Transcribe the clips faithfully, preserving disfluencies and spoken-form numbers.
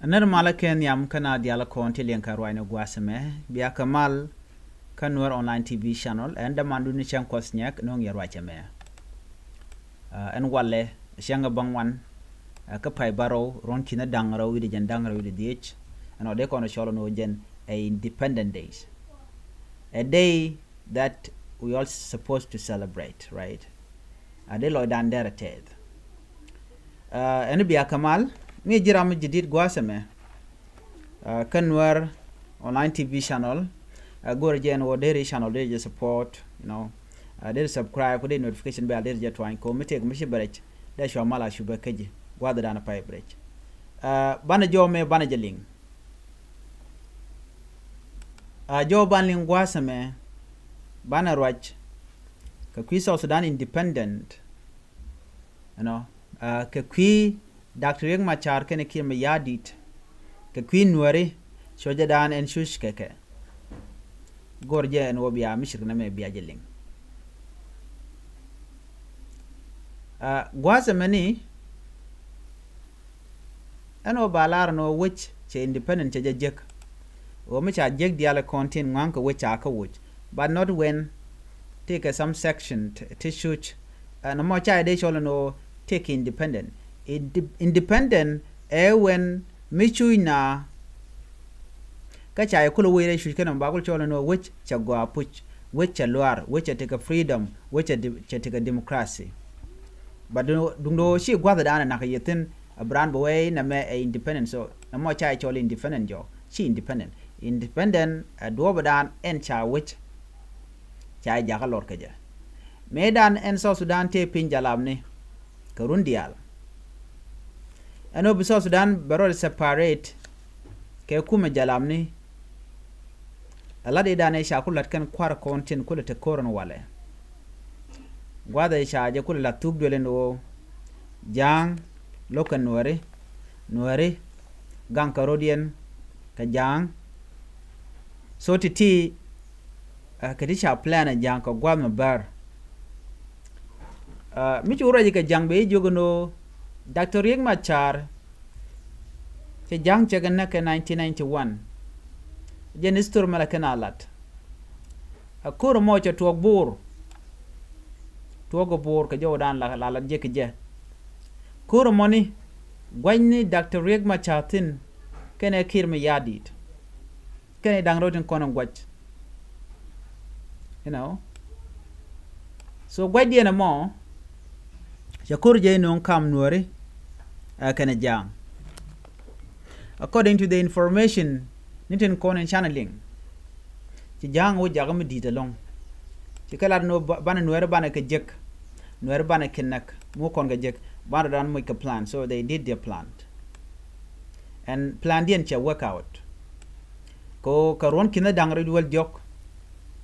Nɛr malä kɛ nhiam kä na dial kɔn ti liɛŋ kɛ ruacni gua̱a̱th ɛmɛ, bia kɛ mal kä Nuer Online T V channel. Ɛn dämandu ni cäŋ Kuɔth Nyɛk nöŋ yɛ ruac ɛmɛ. Ɛn walɛ cäŋ ɛ bäŋ wan kä pay bärɔw ruɔ̱n ki̱n da̱ŋ rɛw wi̱cdɛ jɛn da̱ŋ rɛw wi̱cdɛ dhiec. Ɛn ɔ dee kɔn cɔl ɛn ɣöö jɛn ɛ Independent Days. A day that we all supposed to celebrate, right? A dee lɔcdan derɛ tɛth. Ɛn bia kɛ mal mi ji̱ ram mi ji̱ dit gua̱a̱th ɛmɛ kä Nuer Online T V channel. Go̱rɛ jɛ ɛn wä deri channel deri jɛ support, you know. Deri subscribe ku deri notification bell deri jɛ tuany ko mi tek mi ci bɛ rɛc dee cua mal a cupɛ kä ji̱ gua̱a̱th dan pay bɛ rɛc. Banɛ jɔw mɛ banɛ jɛ liŋ. Jɔw ban liŋ gua̱a̱th ɛmɛ banɛ ruac kɛ kui̱ South Sudan independent. You know, kɛ kui̱ Doctor Riek Machar kɛnɛ Kiir Mayardit kɛ kui̱ Nuɛri cocɛ dan ɛn cuc kɛ kɛ. Go̱r jɛ ɛn wä bia mi cirkɛ nɛ mɛ bia jɛ liŋ. Gua̱a̱th ɛmɛni ɛn wä ba lar ɛn wä wec cɛ independent cɛ jɛ jek. Wä mi ca jek dial kɔn tin ŋua̱ŋ kɛ wec ca kä woc, but not when tekɛ some section ti cuc. Ɛn mɔ ca dee cɔl ɛn wä tekɛ independent. Independent ɛ when mi cuc na kä ca yɛ kulɛ wec rɛy cuc kɛn mɔ ba kul cɔl ɛn wä wec cɛ gɔaa puc, wec cɛ luaar, wec cɛ tekɛ freedom, wec cɛ tekɛ democracy. But duŋ do̱ ci gua̱th dan ɛ nak yɛ thi̱n. Ɛ bi raan bi wee inɛ mɛ ɛ independent, so nɛ mɔ ca yɛ cɔl independent jɔ ci independent. Independent ɛ duɔɔp dan ɛn ca wec ca yɛ jakä lɔr kɛ jɛ. Mëë dan ɛn South Sudan tëë piny jalapni kɛ run diaal. Ɛn ɔ bi South Sudan bɛ rɔɔd separate kɛ kumɛ jalapni. Ɛ lat i̱ dan ɛ ca ku lat kɛn kua̱r kɔn tin kulɛ te ko̱r ɛn walɛ. Gua̱th ɛ ca jɛ kulɛ lat thuk duël in ɣöö ja̱a̱ŋ lo̱k kɛ Nuɛri, Nuɛri gaŋ kɛ rɔ̱diɛn kɛ ja̱a̱ŋ. So ti̱ti̱ kɛ ti ca plan ɛ ja̱a̱ŋ kɛ gua̱th mɛ bär. Mi cu ruac kɛ ja̱a̱ŋ bɛ i̱ jiök ɛn ɣöö Doctor Riek Machar cɛ ja̱a̱ŋ cɛ kɛ näk kɛ nineteen ninety one. Jɛn history mɛ la kɛn a lat. A ko̱r ɛmɔ cɛ tuɔɔk Bor. Tuɔɔk ɛ Bor kɛ jɔw dan la la jek kɛ jɛ. Ko̱r ɛmɔni gua̱cni Doctor Riek Machar thi̱n kɛnɛ Kiir Mayardit. Kɛnɛ da̱ŋ rɛw tin kɔn in gua̱c. You know. So gua̱cdiɛn ɛmɔ cɛ ko̱r jɛ inɔŋ kam Nuɛri ɛ kɛnɛ ja̱a̱ŋ. According to the information ni tin kɔn in canɛ liŋ, ci ja̱a̱ŋ wä jakä mi di̱i̱t ɛlɔ̱ŋ. Ci kɛ lat ni banɛ Nuɛri banɛ kɛ jek, Nuɛri banɛ kɛ näk mi wä kɔn kɛ jek. Banɛ dan moc kɛ plan, so they did their plan. And plan diɛn cɛ work out. Kɛ ɣöö kɛ ruɔ̱n ki̱n da̱ŋ rɛw duel diɔ̱k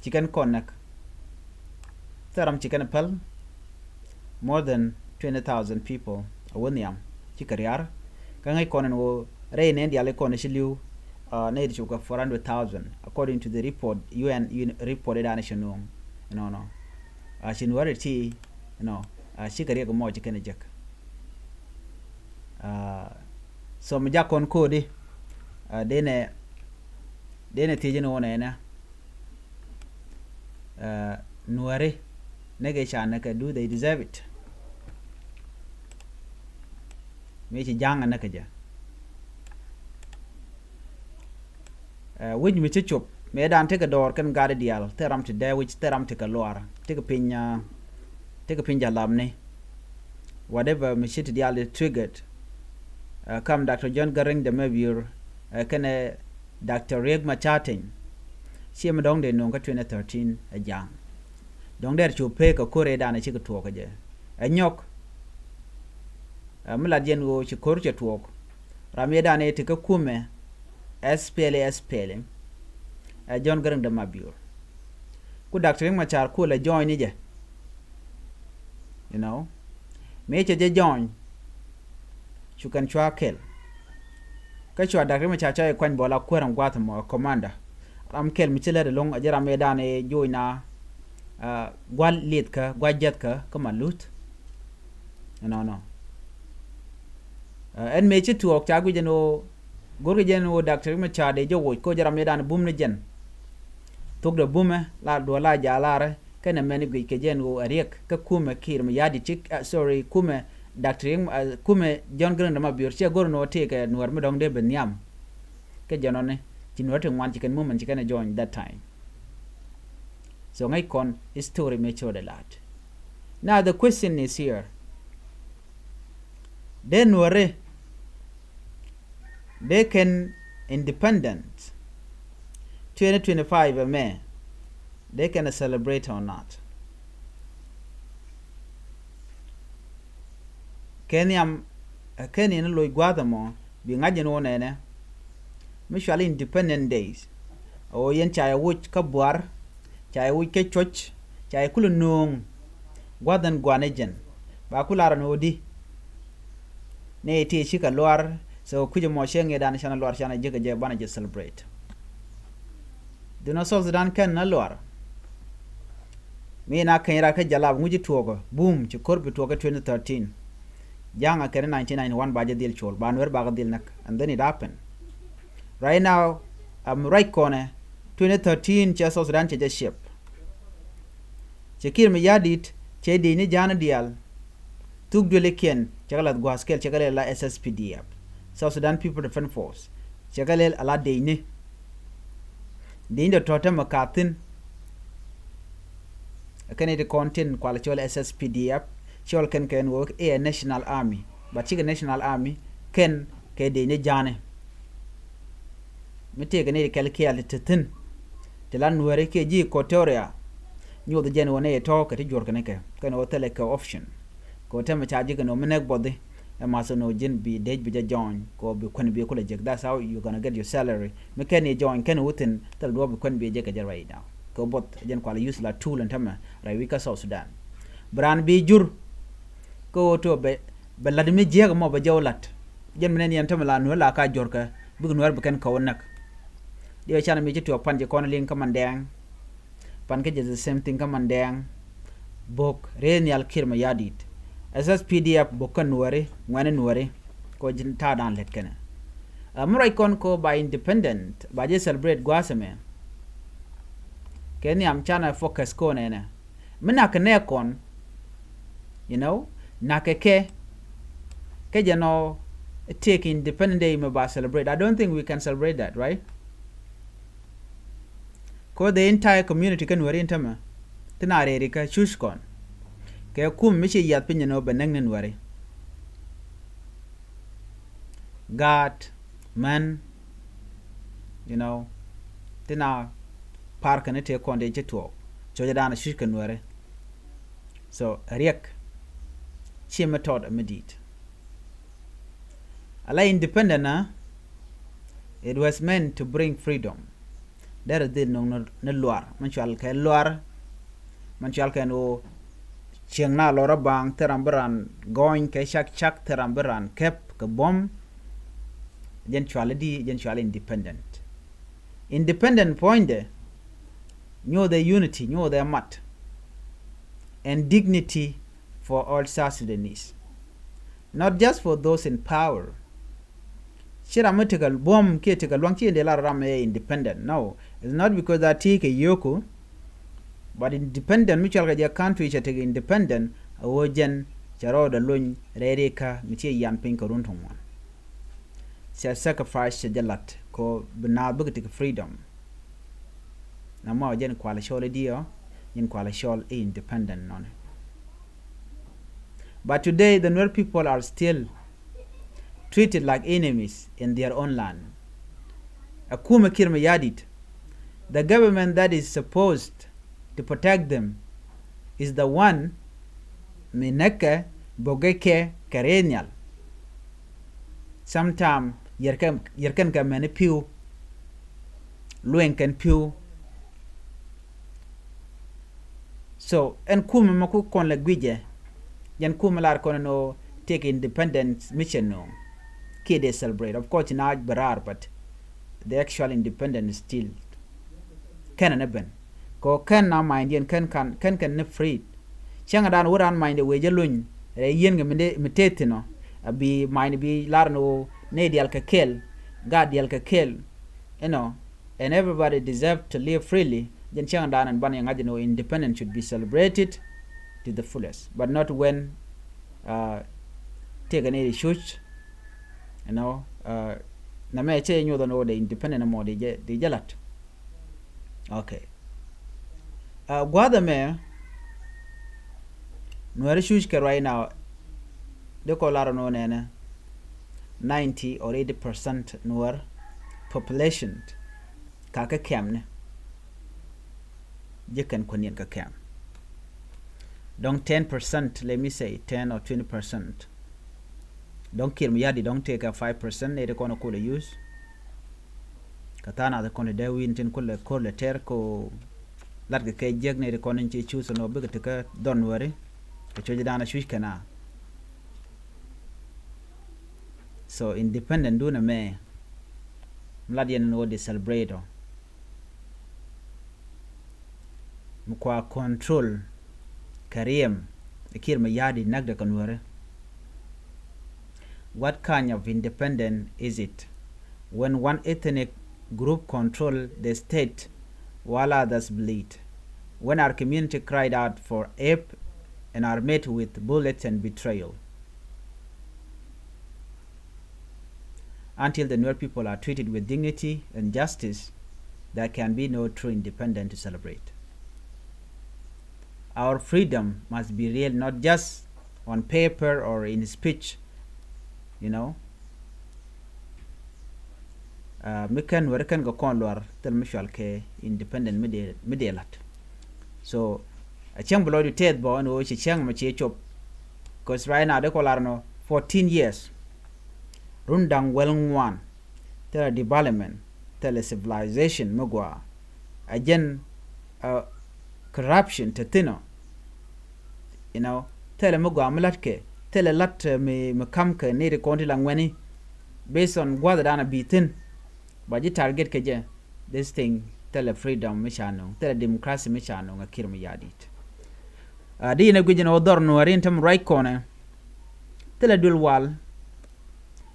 ci kɛn kɔn näk. Thil ram ci kɛn päl. More than twenty thousand people a wä nhiam ci kɛ riar. Kä ŋäc kɔn ɛn ɣöö rɛy nɛn diaal i̱ kɔn ci li̱w. Nɛy ti cukɛ four hundred thousand according to the report, U N report i̱ dan ci nuɔ̱ŋ. Nɔnɔ a ci nuɔ̱ɔ̱ri ti nɔ a ci kɛ riɛk mɔ ci kɛn jek. So mi jak kɔn ko̱o̱di denɛ denɛ thiec ni wä nɛnɛ. Nuɛri nɛ kɛ ca nɛ kɛ, do they deserve it? Mi ci ja̱ŋ nɛ kɛ jɛ. Wi̱c mi ci cop mëë dan tekɛ dɔɔr kɛn gat i̱ diaal, thil ram ti dee wi̱c, thil ram ti kɛ luaar, tekɛ piny, tekɛ piny jalapni. Whatever mi ci ti diaal di triggered. Kam Doctor John Garang de Mabior kɛnɛ Doctor Riek Machar Teny. Ciɛ mi dɔ̱ŋ dee no̱o̱ŋ kä twenty thirteen ɛ ja̱a̱ŋ. Dɔ̱ŋ dee cu pek kɛ ko̱r ëëdan ɛ cikɛ tuɔɔk kɛ jɛ. Ɛ nyɔk. Mi lat yɛn ɣöö ci ko̱r cɛ tuɔɔk. Ram ëëdan ëë ti kä kumɛ S P L A, S P L A. Ɛ John Garang de Mabior. Ku Doctor Riek Machar ku lɛ join ni jɛ. You know. Mëë cɛ jɛ join. Cu kɛn cua kɛl. Kä cua Doctor Riek Machar cua jɛ kuany bɔl a kuäär ɛn gua̱a̱th ɛmɔ ɛ commander. Ram kɛl mi ci lät ɛlɔ̱ŋ ɛ jɛ ram ëëdan ëë join na gua̱l lieth kä gua̱l jiäth kä kä ma luth. Ɛnɔnɔ. Ɛn mëë ci tuɔɔk ca guic ɛn ɣöö Go̱rkɛ jɛn ɣöö Doctor Riek Machar dee jɛ woc kä jɛ ram yɛ dan bum ni jɛn. Thok dee bumɛ la duɔl la jalarɛ kɛnɛ mɛn guic kɛ jɛn ɣöö a Riek kä kumɛ Kiir Mayardit ci, ah, sorry, kumɛ Doctor Riek, ah, kumɛ John Garang de Mabior cɛ go̱r ni ɣöö tëëkɛ Nuɛr mi dɔ̱ŋ dee ben nhiam. Kä jɛn ɔni ci Nuɛr ti ŋuan ci kɛn moment ci kɛn ɛ join that time. So ŋäc kɔn history mi codɛ la̱t. Now the question is here. Dee Nuɛri dee kɛn independent twenty twenty-five ɛmɛ, dee kɛn a celebrate or not? Kɛ nhiam, ɛ kɛn in loc gua̱a̱th ɛmɔ bi ŋa̱c in wä nɛnɛ mi cual independent days. Ɛ ɣöö yɛn ca yɛ wuc kä Buar, ca yɛ wuc kä Cuɔ̱c, ca yɛ kulɛ nööŋ gua̱a̱th ɛn gua̱n ɛ jɛn. Ba ku lar ɛn ɣöö di ni ti cikɛ luar, so kui̱c ɛmɔ cɛ ŋi̱i̱dan canɛ luar canɛ jek ɛ jɛ banɛ jɛ celebrate. Dun ɔ South Sudan kɛn na luar. Mi na keny rak kä jalap ŋuci tuɔɔkä bum ci kor bi tuɔɔkä twenty thirteen. Ja̱ŋ a kɛn nineteen ninety-one ba jɛ dhil col ba Nuɛr ba kä dhil näk, and then it happened. Right now, am right kɔnɛ twenty thirteen cɛ South Sudan cɛ jɛ ship. Cɛ Kiir Mayardit cɛ di̱i̱ni ja̱a̱n diaal. Thuk duëlikiɛn cɛ kɛ lath gua̱a̱th kɛl cɛ kɛ lɛ la S S P D F, South Sudan People Defense Force. Cɛ kɛ lɛ a la di̱i̱ni. Di̱i̱ni dee tɔ̱ tämɛ ka̱thi̱n. Kɛn i̱ ti kɔn tin kual cɔl S S P D F cɔl kɛn kɛn wä i̱ ɛ National Army, but cikɛ National Army kɛn kɛ di̱i̱ni ja̱a̱ni. Mi tëëkɛ ni kɛl kiɛɛl ti thi̱n ti la Nuɛri kiɛ ji̱ Equatoria. Nyuɔth jɛn wä ni tɔ̱ kɛ ti juɔ̱r kɛn kɛ kɛn wä thilɛ kɛ option. Kɛ wä tɛmɛ ca ji̱ kɛn wä mi nɛk buɔthi. Ɛ math ni wä ji̱n bi dec bi jɛ join kɛ wä bi kuɛn bi kulɛ jek. That's how you gonna get your salary. Mi kɛn i̱ join kɛn wä thi̱n thil duɔ̱ɔ̱p bi kuɛn bi jek kɛ jɛ right now. Kɛ wä buɔth jɛn kual use la tool ɛn tɛmɛ rɛy wi̱c kä South Sudan. Bi raan bi jur kɛ wä tɔ bɛ bɛ la̱t mi jiäk mɔ bɛ jɛ wä la̱t. Jɛn mi nɛn yɛn tämɛ la Nuɛr la ka jɔrkɛ bik Nuɛr bi kɛn kɛ wä näk. Diɛ can mi ci tuɔɔk pan ci kɔn liŋ kä Mandɛɛŋ. Pan kä jɛ the same thing kä Mandɛɛŋ. Bok rɛy nhial Kiir Mayardit. S S P D F bok kä Nuɛri ŋuɛni Nuɛri. Kɔ ji̱n ta̱a̱ dan lɛt kɛnɛ. Ɛ mi ruac kɔn kɔ ba independent ba jɛ celebrate gua̱a̱th ɛmɛ. Kɛ nhiam canɛ focus kɔn ɛnɛ. Mi nak kɛ nɛ kɔn, you know, nak kɛ kɛ kɛ jɛ nɔ take Independent Day mɛ ba celebrate. I don't think we can celebrate that, right? Kɔ the entire community kä Nuɛri in tämɛ ti na rɛri kä cuc kɔn kɛ kum mi ci yiath piny nɔ bɛ näk ni Nuɛri. Gaat, män, you know, ti na par kɛn tëë kɔn dee ci tuɔɔk. Cocɛ dan cuc kɛ Nuɛri. So Riek ci mi tɔt mi di̱i̱t. Ala independent na, it was meant to bring freedom. Derɛ dhil nuŋ ni luar mɛn cual kɛ luar. Mɛn cual kɛn ɣöö cieŋ na lɔrä baŋ thil ram bi ran gɔny kɛ cak cak thil ram bi ran kɛp kɛ buɔ̱m. Jɛn cual di jɛn cual independent. Independent puɔ̱nydɛ nyuɔthɛ unity nyuɔthɛ mat. And dignity for all South Sudanese. Not just for those in power. Ci ram mi tekɛ buɔ̱m kiɛ tekɛ luaŋ ci in dee lar ram ɛ independent. No, it's not because that ti kɛ yioku. But independent mi cual kɛ jɛ country cɛ tekɛ independent. A wä jɛn cɛ rɔɔdɛ lony rɛy rikä mi ci yan piny kɛ run tuŋ wan. Cɛ sacrifice cɛ jɛ lat kɔ bi naath bikɛ tekɛ freedom. Na mɔ jɛn kual cɔl idiɔ jɛn kual cɔl i independent nɔni. But today the Nuer people are still treated like enemies in their own land. Ɛ kumɛ Kiir Mayardit, the government that is supposed to protect them is the one mi näkɛ bokɛ kɛ kɛ rɛy nhial. Sometime yɛr kɛn yɛr kɛn kɛ mɛni pi̱w. Lueŋ kɛn pi̱w. So ɛn kumɛ mɛ ku kɔn lɛ guijɛ. Jɛn kumɛ lar kɔn ɛn ɣöö take independence mission nɔ. Kiɛ dee celebrate of course na bɛ raar but the actual independence still. Kɛn ɛn ɛ ben kɛ ɣöö kɛn na mind yɛn kɛn kan kɛn kɛn ni free. Cäŋɛ dan wä ran mind ɛ wee jɛ lony rɛy yien kɛ mi tëë thin ɔ. A bi mind bi lar ni ɣöö nɛy dial kɛ kɛl. gaat diɛl kɛ kɛl, you know, and everybody deserve to live freely. Jɛn cäŋ dan ɛn banɛ ŋa̱c ni independent should be celebrated to the fullest, but not when uh, tëëkɛ ni di cuc, you know, uh, nɛ mɛ cɛ nyuɔth ni wä de independent mɔ di jɛ di jɛ lat. Okay. Uh, gua̱dhɛ mɛ Nuɛri cuc kɛ right now, di kɔ lar ni wä nɛnɛ ninety or eighty percent Nuɛr population ka kɛ kɛm ni. Ji̱ kɛn kuɛn yɛn kɛ kɛm. Dɔ̱ŋ ten percent, let me say ten or twenty percent. Dɔ̱ŋ Kiir Mayardit dɔ̱ŋ tëëkɛ five percent ni ti kɔn kulɛ use. Kɛ tha̱a̱ŋ nath kɔn dee wi̱i̱n tin kulɛ ko̱r lɛ tɛr ko lat kɛ kɛ jiäk ni ti kɔn in ci cuth ni wä bikɛ ti kä dhɔn weri. Kɛ cuc dan a cuc kɛ na. So independent dun ɛmɛ mi lat yɛn ni wä di celebrate ɔ. Mi kua control kɛ riɛm ɛ Kiir Mayardit näk dɛ kɛ Nuɛri. What kind of independent is it when one ethnic group control the state while others bleed? When our community cried out for help and are met with bullets and betrayal. Until the Nuer people are treated with dignity and justice, there can be no true independent to celebrate. Our freedom must be real, not just on paper or in speech, you know. Uh, mi kɛn Nuɛri kɛn kɛ kɔn luar thil mi cual kɛ independent mi dee mi dee lat. So a cäŋ bi lɔcdu tɛth bɔ ɛn ɣöö ci cäŋ mɛ ci cop. Cause right now de kɔ lar nɔ fourteen years, run da̱ŋ wäl ŋuan, thilɛ development, thilɛ civilization mi gɔaa. A jɛn uh, corruption te thin ɔ. You know, thilɛ mi gɔaa mi la̱tkɛ, thilɛ la̱t uh, mi mi ka̱mkɛ ni ri kɔn ti la ŋuɛni. Based on gua̱th dan a bi thin, ba ji̱ target kɛ jɛ. This thing, thilɛ freedom mi ca nuŋ, thilɛ democracy mi ca nuŋ a Kiir Mayardit. Uh, di yin a guic ni wä dhɔr Nuɛri in te mi ruac kɔnɛ. Thilɛ duel wal.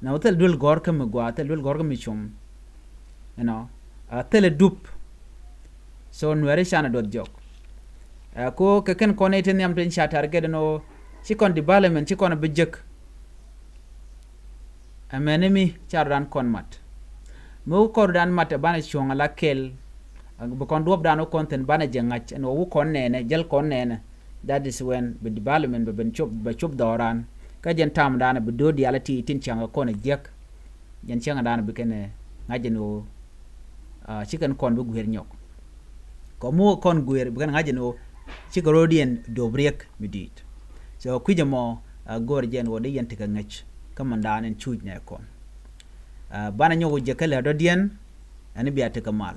Na wä thilɛ duel gɔr kä mi gɔaa, thilɛ duel gɔr kä mi cum. You know, uh, thilɛ dup. So Nuɛri canɛ duɔth jɔk. Uh, ko kɛ kɛn kɔn i̱ ti nhiam tin ca target ni wä ci kɔn development ci kɔn bi jek. Ɛmɛni mi ca rɔdan kɔn mat. Mi wä kɔn rɔdan mat ɛ banɛ cuɔ̱ŋ ala kɛl. Bi kɔn duɔpdan wä kɔn thi̱n banɛ jɛ ŋa̱c ɛn wä wä kɔn nɛɛnɛ jäl kɔn nɛɛnɛ. That is when bi development bɛ ben cop bɛ cop dhɔran. Kä jɛn tamdan bi do̱r diaal ti tin cäŋ kɔn jiäk. Jɛn cäŋ dan bi kɛn ŋa̱c ɛn wä. Uh, ci kɛn kɔn bi guer nyɔk. Kɔ mu kɔn guer bi kɛn ŋa̱c ɛn wä. Ci kɛ rɔdiɛn duɔp riɛk mi di̱i̱t. So kui̱c ɛmɔ uh, go̱r jɛn wä di yɛn ti kɛ ŋäc. Kä mɛn dan in cuc nɛ kɔn. Uh, banɛ nyɔk wä jɛ kɛ lɛ dɔ̱diɛn. Ɛn bia ti kɛ mal.